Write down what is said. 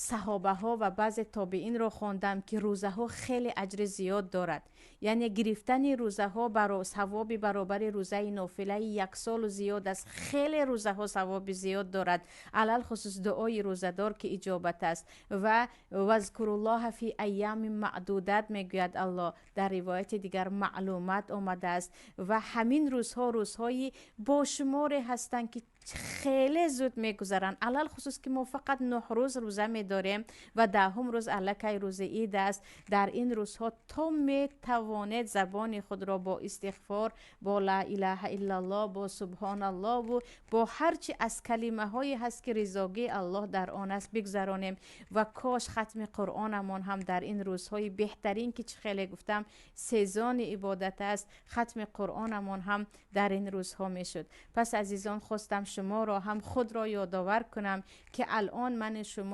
Саҳобаҳо ва баъзе тобеинро хондам, ки рӯзаҳо хеле аҷри зиёд дорад. Яъне гирифтани рӯзаҳо савоби баробари рӯзаи нофилаи як солу зиёд аст. Хеле рӯзаҳо савоби зиёд дорад. Алалхусус дуои рӯзадор, ки иҷобат аст. Ва вазкуруллоҳа фи айями маъдудат мегӯяд Аллоҳ. Дар ривояти дигар маълумат омадааст. Ва ҳамин рӯзҳо рӯзҳои бошуморе ҳастанд, ки хеле зуд мегузаранд. Алалхусус ки мо фақат 9 рӯз рӯза медорем ва 10-ум рӯз аллакай рӯзи ид аст. Дар ин рӯзҳо то метавонед забони худро бо истиғфор, бо ла илаҳа иллаллоҳ, бо субҳоналлоҳ ва бо ҳар чи аз калимаҳое ҳаст, ки ризогии Аллоҳ дар он аст, бигзаронем. Ва кош хатми Қуръонамон ҳам дар ин рӯзҳои беҳтарин, ки чӣ хеле гуфтам сезони ибодат аст, хатми Қуръонамон ҳам дар ин рӯзҳо мешуд. Пас азизон, хостам шуморо ҳам худро ёдовар кунам, ки алон ман шумо